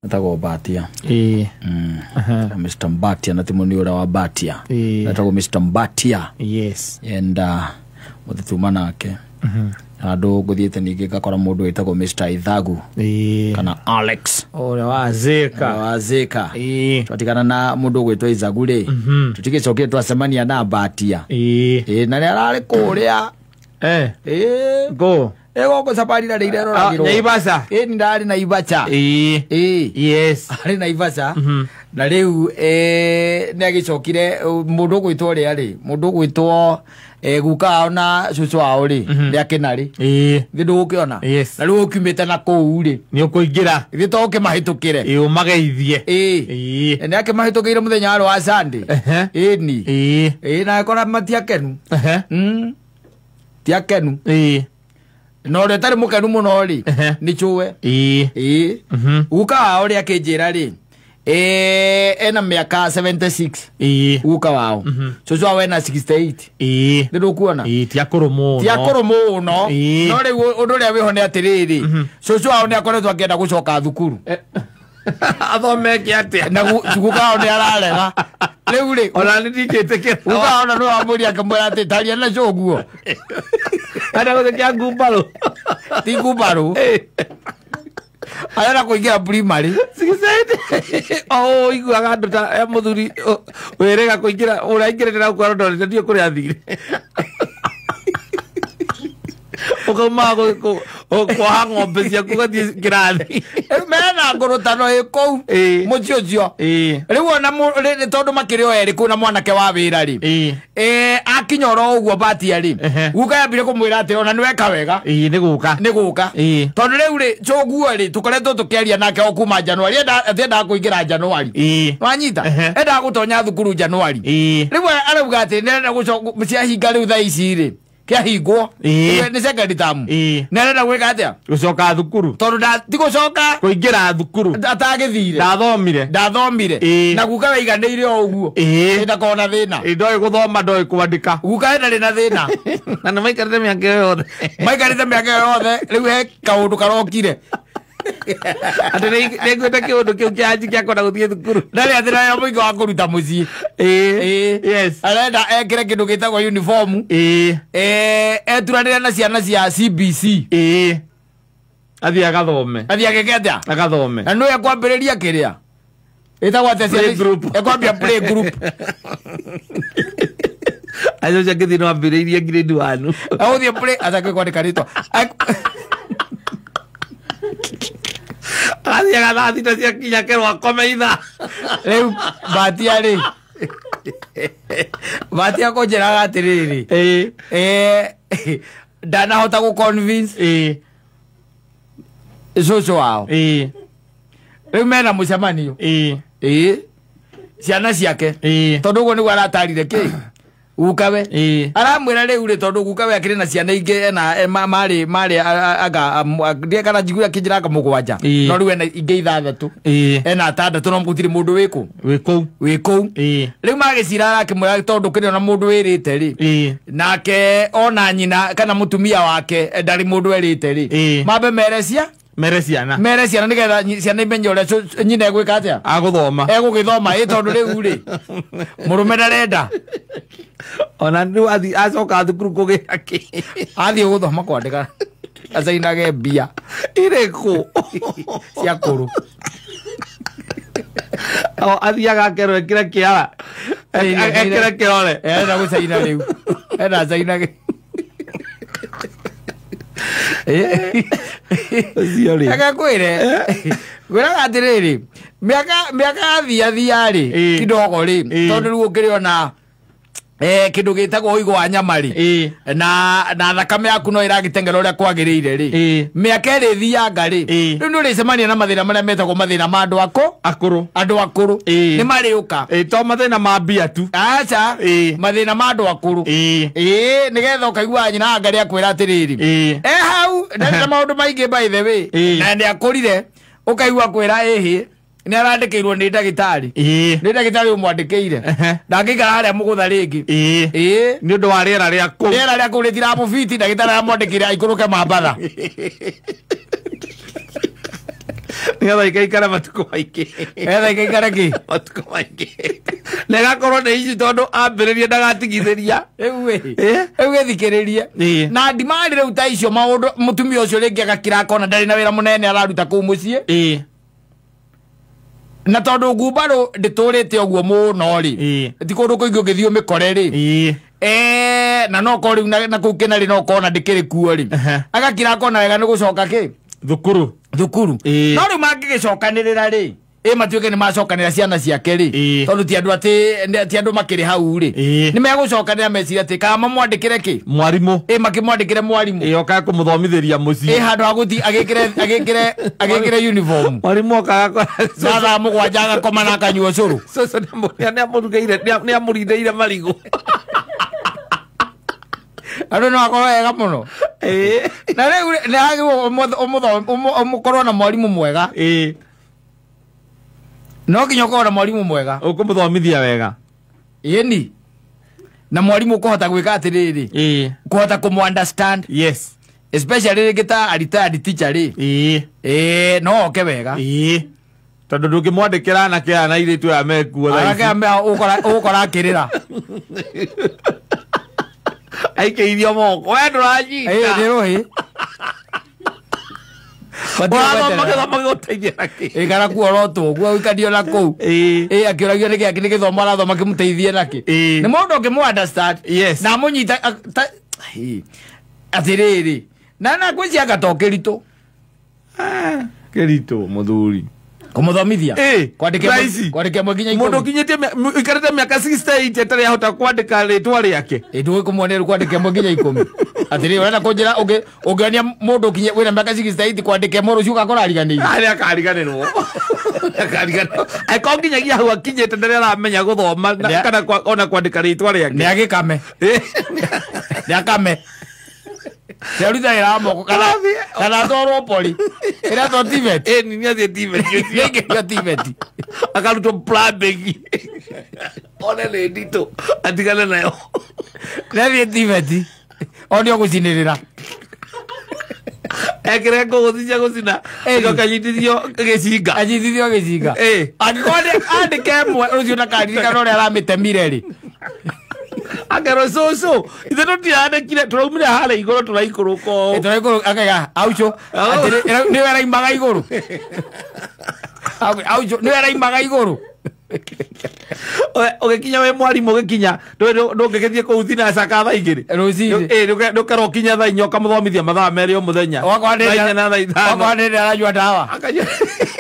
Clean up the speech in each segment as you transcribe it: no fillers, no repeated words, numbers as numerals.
Etagwo Mbatia. Ĩĩ. Mr. Mbatia na ti mũni ũrĩa wa Mbatia. Ĩĩ. Etagwo Mr. Mbatia. Yes. And mũthĩ tuma nake handũ ngũthiĩte ningĩ ngakora mũndũ wĩtagwo Mr. Ithagu Ĩĩ. kana Alex Ũrĩa wa Zika. wa Zika. Ĩĩ. Twatigana na mũndũ ũgwĩtwo Ithagu rĩ, tũtigĩcokire twacemania na Mbatia. Ĩĩ. Ĩĩ, na nĩ ararĩ kũrĩa. Eh. Ĩĩ. Go. Ĩ gũkũ safari rarĩ ireroragĩrwo. Naivasha. Ĩĩ, nĩ ndarĩ Naivasha. Ĩĩ. Ĩĩ. Yes. Arĩ Naivasha. Na rĩu nĩ agĩcokire mũndũ ũgwĩtwo ũrĩa rĩ, mũndũ ũgwĩtwo guka wao na cũcũ wao rĩ, nĩ akĩnarĩ. Ĩĩ. Thĩ ndũgũkĩona. Yes. Na rĩu ũkiumĩte na kũu rĩ, Nĩ ũkũingĩra. ithuĩ to ũkĩmahĩtũkĩre. Ĩĩ, ũmageithie. Ĩĩ. Ĩĩ. Nĩ akĩmahĩtũkĩire mũthenya warĩ wa Sunday. Ehe. Ĩni. Ĩĩ. Ĩĩ, na akora matiakenu. Ehe. Tiakenu. Ĩĩ. Na ũrĩa ũtarĩ mũkenu mũno rĩ, Ehe. nĩ cũwe. Ĩĩ. Ĩĩ. Guka wao rĩ akĩnjĩra rĩ, ena mĩaka 76. Ĩĩ. Guka wao. Cũcũ wao ena 68. Ĩĩ. Nĩ ndũkuona? Ĩĩ, ti akũrũ mũno. Ti akũrũ mũno. Ĩĩ. No rĩu ũndũ ũrĩa wĩho nĩ atĩrĩrĩ, cũcũ wao nĩ akoretwo akĩenda gũcoka thukuru. Athomeke atĩa? Na guka wao nĩ ararega. Rĩu rĩ, Ona nĩ ndingĩtĩkĩra. guka wao na nĩwe wamwĩrire akĩmwĩra atĩ taria na cũguo. Kana gũthĩkia ngumbarũ. Ti ngumbarũ. Arenda kũingĩra primary. O iguaga andũ ta mũthuri wĩrĩga kũingĩra ũrĩa aingĩrĩte na gũkũ ndorete ndiũ kũrĩa athire. Ũkauma kuoha ng'ombe ciaku ũgathiĩ kĩrathi. Mena ngũrũtano ĩ kũu Ĩĩ. mũciĩ ũcio. Ĩĩ. Rĩu ona tondũ makĩrĩ o erĩ kũu na mwanake wa wĩra rĩ, Ĩĩ. akinya oro ũguo Mbatia rĩ, Ehe. guka yambire kũmwĩra atĩ ona nĩweka wega. Ĩĩ, nĩ gũka. Nĩ gũka. Ĩĩ. Tondũ rĩu rĩ, cũguo rĩ, tũkoretwo tũkĩaria nake o kuma Januari, atiendaga kũingĩra Januari. Ĩĩ. Wanyita? Ehe. Endaga gũtonya thukuru Januari. Ĩĩ. Rĩu arauga atĩ nĩarenda gũcoka ciahinga rĩu thaa ici rĩ, kĩahingwo. Ĩĩ. Nĩ second term. Ĩĩ. Nĩarenda gwĩka atĩa? Gũcoka thukuru. Tondũ ti gũcoka Kũingĩra thukuru. atagĩthire. Ndathomire. Ndathomire. Ĩĩ. Na guka waiganĩire o ũguo. Ĩĩ. Ndakorwo na thĩna. Ĩĩ, ndoĩ gũthoma ndoĩ kwandĩka. Guka we ndarĩ na thĩna. Na nĩ maikarĩte mĩaka ĩyo yothe. Maikarĩte mĩaka ĩyo yothe, rĩu he kaũndũ karokire. Atĩ nĩaiguĩte kĩũndũ kĩu kĩa anji kĩa kwenda gũthiĩ thukuru. Ndarĩ atĩ nayo mũingĩ wa kũruta mũciĩ. Ĩĩ. Ĩĩ. Yes. Arenda ekĩre kĩndũ gĩtagwo uniform. Ĩĩ. Eturanĩre na ciana cia CBC. Ĩĩ. Athiĩ agathome. Athiĩ agĩke atĩa? Agathome. Na nĩwe ekwambĩrĩria kĩrĩa? Ĩtagwo atĩa ciana ici? Playgroup. Ekwambia playgroup. Acio cia gĩthiĩ no ambĩrĩirie grade 1. Agũthiĩ play atakĩ kwandĩka rĩtwa. Agathiaga thaa thita ciakinya kerwo akome ithaa. Rĩu Mbatia rĩ, Mbatia kũnjĩraga atĩrĩrĩ, Ĩĩ. ndanahota gũ convince Ĩĩ. cũcũ wao. Ĩĩ. Rĩu mena mũcemanio. Ĩĩ. Ĩĩ. Ciana ciake. Ĩĩ. Tondũ ũguo nĩguo aratarire kĩ? Gukawe. Ĩĩ. Aramwĩra rĩu rĩ, tondũ gukawe akĩrĩ na ciana ingĩ ena marĩ anga ndiĩ kana njiguire akĩnjĩra anga mũgwanja. Ĩĩ. No rĩu ena ingĩ ithathatũ. Ĩĩ. Ena atandatũ no gũtirĩ mũndũ wĩkũ. Wĩ kũu. Wĩ kũu. Ĩĩ. Rĩu magĩcira arakĩmwĩra tondũ kĩrĩ ona mũndũ wĩrĩte rĩ. Ĩĩ. Nake ona nyina kana mũtumia wake ndarĩ mũndũ erĩte rĩ. Ĩĩ. Mambe mere cia? Mere ciana. Mere ciana nĩgetha ciana imenye ũrĩa nyina egwĩka atĩa? Agũthoma. Egũgĩthoma ĩ tondũ rĩu rĩ, mũrũme ndarenda. Ona rĩu athiĩ acoka thukuru kũgĩra kĩ? Athiĩ gũthoma kwandĩka acainage mbia. Irĩkũ? Cia kũrũ. O athiaga akerwo ekĩre kĩara. Ekĩre kĩrore. Enda gũcaina rĩu. Enda acainage. Ũcio rĩ. Reke ngwĩre. Ngwĩraga atĩrĩrĩ, mĩaka yathia rĩ, Ĩĩ. kidogo rĩ, Ĩĩ. tondũ rĩu ũkĩrĩ ona kĩndũ gĩtagwo ũigũ wa nyama rĩ, Ĩĩ. na thakame yaku no ĩragĩteng'era ũrĩa kwagĩrĩire rĩ, Ĩĩ. mĩaka ĩrĩ ĩthianga rĩ, Ĩĩ. rĩu nĩ ũrĩcemania na mathĩna marĩa metagwo mathĩna ma andũ Akũrũ. andũ akũrũ. Ĩĩ. Nĩ marĩũka. Ĩĩ, to mathĩna ma mbia tu. Aca. Ĩĩ. Mathĩna ma andũ akũrũ. Ĩĩ. Ĩĩ, nĩgetha ũkaigua nyina anga rĩakwĩra atĩrĩrĩ. Ĩĩ. Hau, ndarĩ na maũndũ maingĩ by the way. Ĩĩ. Na nĩ akũrire, ũkaigua kwĩra ĩhĩ, nĩ arandĩkĩirwo nĩ ndagĩtarĩ. Ĩĩ. Nĩ ndagĩtarĩ ũmwandĩkĩire. Ehe. Ndangĩikara harĩa mũgũtha rĩngĩ. Ĩĩ. Ĩĩ. Nĩ ũndũ wa rĩera rĩa kũu. Rĩera rĩa kũu rĩtiramũbiti, ndagĩtarĩ aramwandĩkĩire aikũrũke Mambatha. Nĩgetha ikaikara matukũ maingĩ. Etha ikaikara kĩ? Matukũ maingĩ. Na ĩgakorwo nĩ ici tondũ ambĩrĩria ndagatigithĩria. Rĩu ĩ. Eh? Rĩu gĩthikĩrĩrie. Ĩĩ. Na ndimari rĩu ta icio maũndũ mũtumia ũcio rĩngĩ agakira akona ndarĩ na wĩra mũnene araruta kũu mũciĩ. Ĩĩ. Na tondũ ngumbarũ ndĩtũrĩte ũguo mũno rĩ. Ĩĩ. Ti kũndũ kũingĩ ũngĩthiĩ ũmĩkore rĩ. Ĩĩ. Na no korwo rĩu na kũu kĩnarĩ no kona ndĩkĩrĩ kuo rĩ. Ehe. Agakira akona wega nĩ gũcoka kĩ? Thukuru. Thukuru. Ĩĩ. No rĩu mangĩgĩcokanĩrĩra rĩ. Ĩ matuĩke nĩ macokanĩra ciana ciake rĩ. Ĩĩ. Tondũ ti andũ atĩ ti andũ makĩrĩ hau rĩ. Ĩĩ. Nĩ megũcokanĩra meciria atĩ kana mamwandĩkĩre kĩ? Mwarimũ. Ĩ makĩmwandĩkĩre mwarimũ. Ĩĩ okaga kũmũthomithĩria Ĩ mũciĩ. handũ ha gũthiĩ agĩkĩre uniform. Mwarimũ okaga Na thaa mũgwanja agakoma na akanyua ũcũrũ. Cũcũ nĩamũrugĩire nĩamũrindĩire marigũ. Andũ no akorwo wega mũno. Ĩĩ. Na rĩu nĩ hagĩrĩirwo ũmũkorwo na mwarimũ mwega. Ĩĩ. No nginya ũkorwo na mwarimũ mwega. Ũkũmũthomithia wega. Ĩni. Na mwarimũ ũkũhota gwĩka atĩrĩrĩ. Ĩĩ. Kũhota kũmũ understand. Yes. Especially rĩngĩ ta retired teacher rĩ. Ĩĩ. Ĩĩ no oke wega. Ĩĩ. Tondũ ndũngĩmwandĩkĩra anake aya na airĩtu aya mekuo thaa Anake ici. aya ũgũkora akĩrĩra. Aikĩirio moko. We ndũranyita. Ĩĩ nĩ rũhĩ. Ũrathoma gĩthomo gĩgũteithia na kĩ? Ĩkara kuorotwo ũguo ũikanio na kũu. Ĩĩ. Ĩĩ akĩũragio nĩkĩ nĩ gĩthomo arathoma kĩmũteithie nakĩ. Ĩĩ. Nĩ mũndũ ũngĩmũ understand. Yes. Na amũnyita atĩrĩrĩ. Na ngwĩciria anga to kĩritũ. Kĩritũ mũthuri. Kũmũthomithia. Ĩĩ. Kwandĩka Thaa ici. kwandĩka ĩmwe nginya Mũndũ ikũmi. ũkinyĩtie ũikarĩte mĩaka 68 atarĩ ahota kwandĩka rĩtwa rĩake. Ĩ ndũĩ kũmuonia rĩu kwandĩka ĩmwe nginya ikũmi. Atĩrĩrĩ ũrenda kũnjĩra ũngĩonia mũndũ ũkinye wĩna mĩaka 68 kwandĩka ĩmwe rũciũ ũgakora ariganĩire. Arĩa akariganĩrwo. Akariganĩrwo. Angĩkorwo nginyagia hau akinyĩte ndarĩ aramenya gũthoma kana ona kwandĩka rĩtwa rĩake. Nĩ agĩkame. Ĩĩ. Nĩ akame. Nĩ aruta wĩra wa moko kana atwarwo pori. Ĩrĩa to TVET. Ĩĩ nĩ athiĩ TVET ũcio. Nĩ TVET. Akarutwo plumbing. One nĩ nditũ. Atigane nayo. Nĩ athiĩ TVET. Onio gũcinĩrĩra. Ekĩre ngũgũ cia gũcina. Ĩgoka anyitithio gĩcinga. Anyitithio gĩcinga. Ĩĩ. Angĩkorwo andĩke ĩmwe rũciũ ndakaririkana ũrĩa aramĩtemire rĩ. Akerwo cũcũ ithe tũtirandĩkire tũraumire harĩa igũrũ tũraikũrũka ũũ. Tũraikũrũka akaiga aucho atĩrĩ nĩwe araimaga igũrũ. Aucho nĩwe araimaga igũrũ. Ũgĩkinya wĩ mwarimũ ũgĩkinya ndũngĩgĩthiĩ kũu thinaca ka thaa igĩrĩ. Rũcinĩ. Ĩĩ ndũkerwo ũkinye thaa inya ũkamũthomithia mathaa merĩ o mũthenya. Thaa inya na thaa ithano. Wakwa nĩ aranyua ndawa.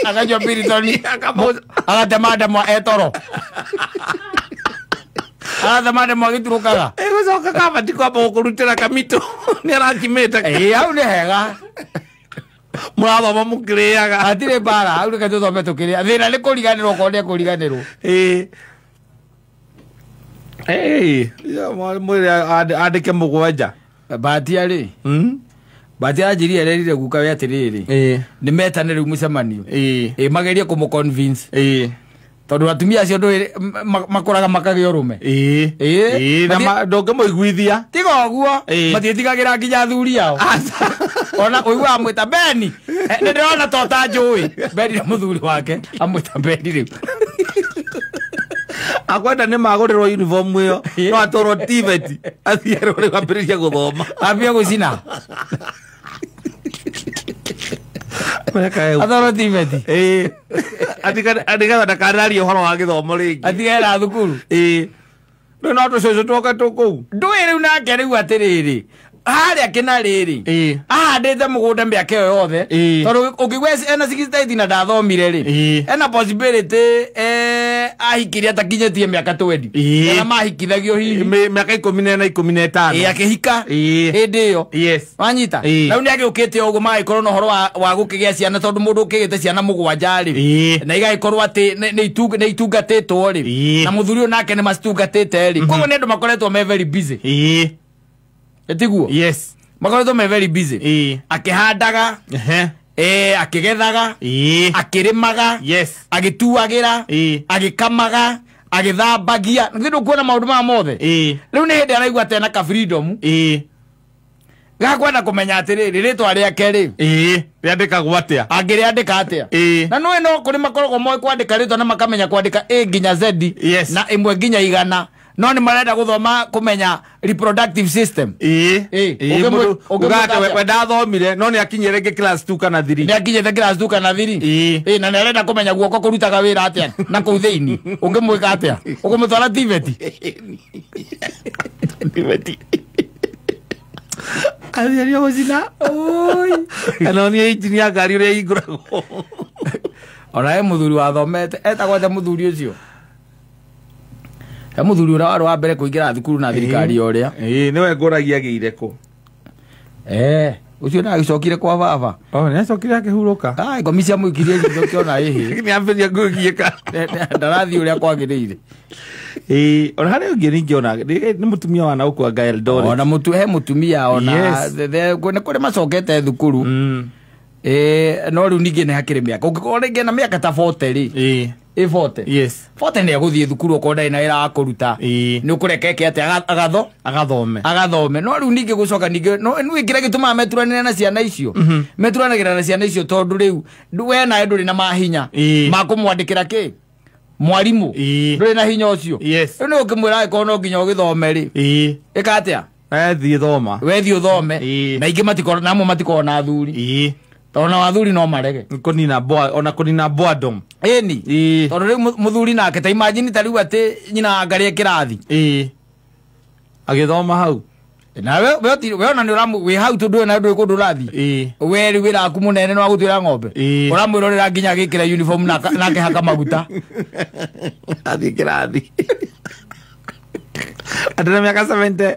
Akanyua piritoni. Agatema ndemwa etoro. Agatema ndemwa agĩturũkaga. Ĩgũcoka kabati kwamba gũkũrutĩra kamitũ nĩ arakimĩte. Ĩĩ hau nĩ hega. Mũrathoma mũkĩrĩaga. Hatirĩ mbara hau reke tũthome tũkĩrĩa. Thĩna nĩ kũriganĩrwo okorwo nĩ ekũriganĩrwo. Ĩĩ. Ĩĩ mwĩre andĩke mũgwanja. Bahatia rĩ. Bahatia anjĩrire ererire guka we atĩrĩrĩ. Ĩĩ. Nĩ metane rĩu mũcemanio. Ĩĩ. Ĩĩ magerie kũmũ convince. Ĩĩ. Tondũ atumia acio ndũĩ makũraga makagĩa ũrũme. Ĩĩ. Ĩĩ. Ĩĩ na ndũngĩmũiguithia. Tiga ũguo. Matiĩtigagĩra nginya athuri ao. Ona ũiguaga amwĩta Beni. Nĩ ndĩrona to ta njũĩ. Beni nĩ mũthuri wake amwĩta Beni rĩu. Akwenda nĩ magũrĩrwo uniform ĩyo no atwarwo TVET athiĩ erwo rĩu ambĩrĩrie gũthoma. Ambie gũcina. Atwarwo TVET. Ĩĩ. Atigane ndakanarie ũhoro wa gĩthomo rĩngĩ. Atigane na thukuru. Ĩĩ. Rĩu no tũcũcũ twoke tũkũu. Ndũĩ rĩu nake rĩu atĩrĩrĩ. Harĩa kĩna rĩrĩ. Ĩĩ. Ahandĩte mũgũnda mĩaka ĩyo yothe. Ĩĩ. Tondũ ũngĩigua ena 68 na ndathomire rĩ. Ĩĩ. Ena possibility ahikirie atakinyĩtie mĩaka 20. Ĩĩ. Kana mahikithagio hihi. Mĩaka 14 15. Ĩĩ akĩhika. Ĩĩ. Hĩndĩ ĩyo. Yes. Wanyita. Ĩĩ. Na rĩu nĩagĩũkĩte ũguo magagĩkorwo na ũhoro wa gũkĩgĩa ciana tondũ mũndũ ũkĩgĩte ciana mũgwanja rĩ. Ĩĩ. Na igagĩkorwo atĩ nĩ itungatĩtwo rĩ. Ĩĩ. Na mũthuri ũyũ nake nĩ macitungatĩte rĩ. Koguo nĩ andũ makoretwo me very busy. Ĩĩ. Etiguo? Yes. Makoretwo me very busy. Ĩĩ. Akĩhandaga. Ehe. Akĩgethaga. Ĩĩ. Akĩrĩmaga. Yes. Agĩtuagĩra. Ĩĩ. Agĩkamaga. Agĩthambagia. Nĩ ndũkuona maũndũ maya mothe. Ĩĩ. Rĩu nĩ hĩndĩ araigua atĩ ena ka freedom. Ĩĩ. Gakwenda kũmenya atĩrĩrĩ rĩtwa rĩake rĩ ĩĩ rĩandĩkagwo atĩa angĩrĩandĩka atĩa ĩĩ na nĩũĩ no kũrĩ makoragwo moĩ kwandĩka rĩtwa na makamenya kwandĩka A nginya Z Yes. na ĩmwe nginya igana no nĩ marenda gũthoma kũmenya reproductive system ĩĩ Ĩĩ, ĩĩ mũndũ ũngĩmwĩka ugate atĩa? we ndathomire no nĩ akinyire rĩngĩ class 2 kana 3 nĩ akinyĩte class 2 kana 3 Ĩĩ. ĩĩ na nĩ arenda kũmenya guoko kũrutaga wĩra atĩa na kũu thĩinĩ ũngĩmwĩka atĩa ũkũmũtwara TVET athiario gũcina kana nĩ injini ya ngari ũrĩa ĩhingũragwo ona he mũthuri wathomete etagwo atĩa mũthuri ũcio he mũthuri ũrĩa warĩ wa mbere kũingĩra thukuru na thirikari ũrĩa ĩĩ nĩwe ngũragia agĩire kũ eh ũcio nĩ agĩcokire kwa baba oh nĩ acokire akĩhurũka ai ngomi cia mũikirie ritho kĩona ĩhĩ nĩ ambĩrĩria kũgiĩka ndarathiĩ ũrĩa kwagĩrĩire ĩĩ ona harĩ ũngĩ ningĩ ona nĩ mũtumia wa na gũkũ anga Eldoret ona mũtu he mũtumia ona Yes. nĩ kũrĩ macokete thukuru Mm. no rĩu ningĩ nĩ hakĩrĩ mĩaka ũngĩkorwo rĩngĩ na mĩaka ta 40 rĩ ĩĩ ĩ 40 yes 40 nĩ egũthiĩ thukuru okorwo ndarĩ na wĩra wa kũruta ĩĩ nĩ ũkũreka eke atĩa agatho agathome agathome no rĩu ningĩ gũcoka ningĩ no nĩ kĩrĩa gĩtũmaga meturanĩre na ciana icio meturanagĩra na ciana icio tondũ rĩu we nawe ndũrĩ na mahinya Ĩĩ. ma kũmwandĩkĩra kĩ mwarimũ Ĩĩ. ndũrĩ na hinya ũcio Yes. rĩu nĩ ũkĩmwĩra angĩkorwo no nginya ũgĩthome rĩ ĩĩ ĩka atĩa ethiĩ thoma wethiĩ ũthome Ĩĩ. na ingĩ matikorwo na amwe matikorwo na athuri ĩĩ tondũ na athuri no marege kũnina boa ona kũnina boredom ĩni ĩĩ tondũ rĩu mũthuri nake ta imagine ta rĩu atĩ nyina wa ngarĩ e kĩrathi ĩĩ agĩthoma hau na we ona nĩ ũramu wĩ hau tondũ we na ndũĩ kũndũ ũrathiĩ ĩĩ we rĩu wĩra waku mũnene nĩ wa gũtuĩra ng'ombe Ĩĩ. ũramwĩrorera nginya agĩkĩra uniform na akehaka maguta athiĩ kĩrathi atĩ na mĩaka 70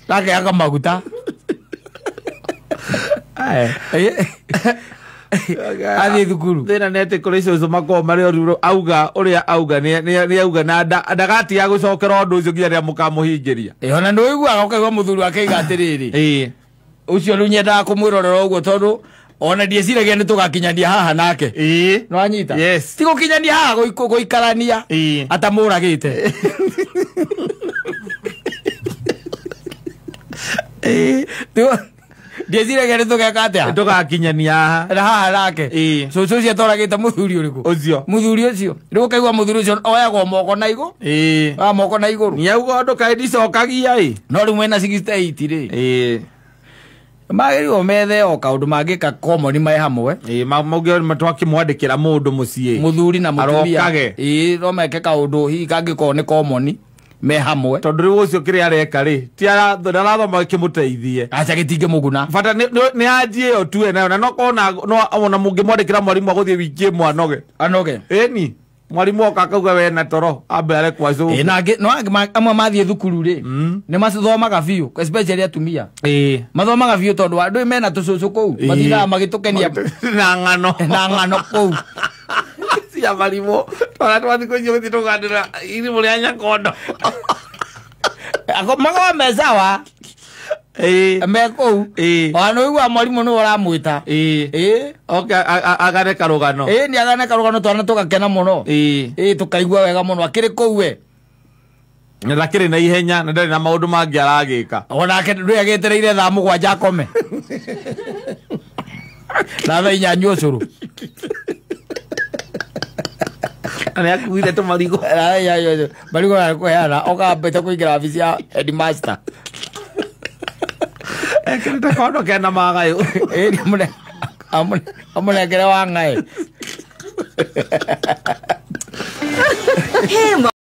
na akehaka maguta athiĩ thukuru thĩna nĩ atĩ kũrĩ cũcũ makoragwo marĩ oru auga ũrĩa auga nĩ auga na ndagatiga gũcokera ũndũ ũcio nginya rĩrĩa mũkamũhingĩria Ĩ, ona nĩ ũiguaga ũkaigua mũthuri wake aiga atĩrĩrĩ ĩĩ ũcio rĩu nyendaga kũmwĩrorera ũguo tondũ ona ndieciragia nĩ tũgakinyania haha nake ĩĩ nĩwanyita Yes. ti gũkinyania haha gũikarania Ĩĩ. atamũragĩte ĩĩ ndieciragia nĩ tũgeka atĩa tũgakinyania haha na haha nake Ĩĩ. cũcũ ũcio atoragĩte mũthuri ũrĩkũ ũcio mũthuri ũcio rĩu ũkaigua mũthuri ũcio oyagwo moko na igũ ĩĩ oya moko na igũrũ nĩ auga ũndũ kaĩ ndicokagia ĩ no rĩu mwena 68 rĩ ĩĩ magĩrĩirwo methe o kaũndũ mangĩka common me hamwe ĩĩ mauge twakĩmwandĩkĩra mũndũ mũciĩ mũthuri na mũtumia Arokage. ĩĩ no meke kaũndũ hihi kangĩkorwo nĩ common me hamwe tondũ rĩu ũcio kĩrĩa areka rĩ ti ndarathoma kĩmũteithie aca gĩtingĩmũguna bata nĩ anjie ĩyo tu enayo na nokorwo ona mũngĩmwandĩkĩra mwarimũ agũthiĩ wiki ĩmwe anoge anoge ĩni mwarimũ oka akauga we na toro ambe arekwo Ĩĩ, acũke na angĩ no angĩ amwe mathiĩ thukuru rĩ nĩ mathomaga biũ especially atumia ĩĩ mathomaga biũ tondũ andũ mena tũcũcũ kũu Ĩĩ. matindaga magĩtũkenia na ng'ano na ng'ano kũu cia marimũ twana twa thikũ icio gũthiĩ tũganĩra irimũ rĩa nyakondo makorwo me sawa ĩĩ me kũu Ĩĩ. ona nĩ ũiguaga mwarimũ nĩwe ũramwĩta ĩĩ ĩĩ oke agane karũgano ĩĩ nĩ agane karũgano twana tũgakena mũno ĩĩ ĩĩ tũkaigua wega mũno akĩrĩ kũu we na ndakĩrĩ na ihenya na ndarĩ na maũndũ mangĩ aragĩka onake ndũĩ agĩetereire thaa mũgwanja akome na thaa inya anyue ũcũrũ na nĩ akuire tũmarigũ Na thaa inya anyue ũcũrũ. Marigũ na kũheana okambĩte kũingĩra wabici ya headmaster ekĩrĩte kondo kena magayũ ĩĩ nĩ amũnengere wa ng'aĩ Hey,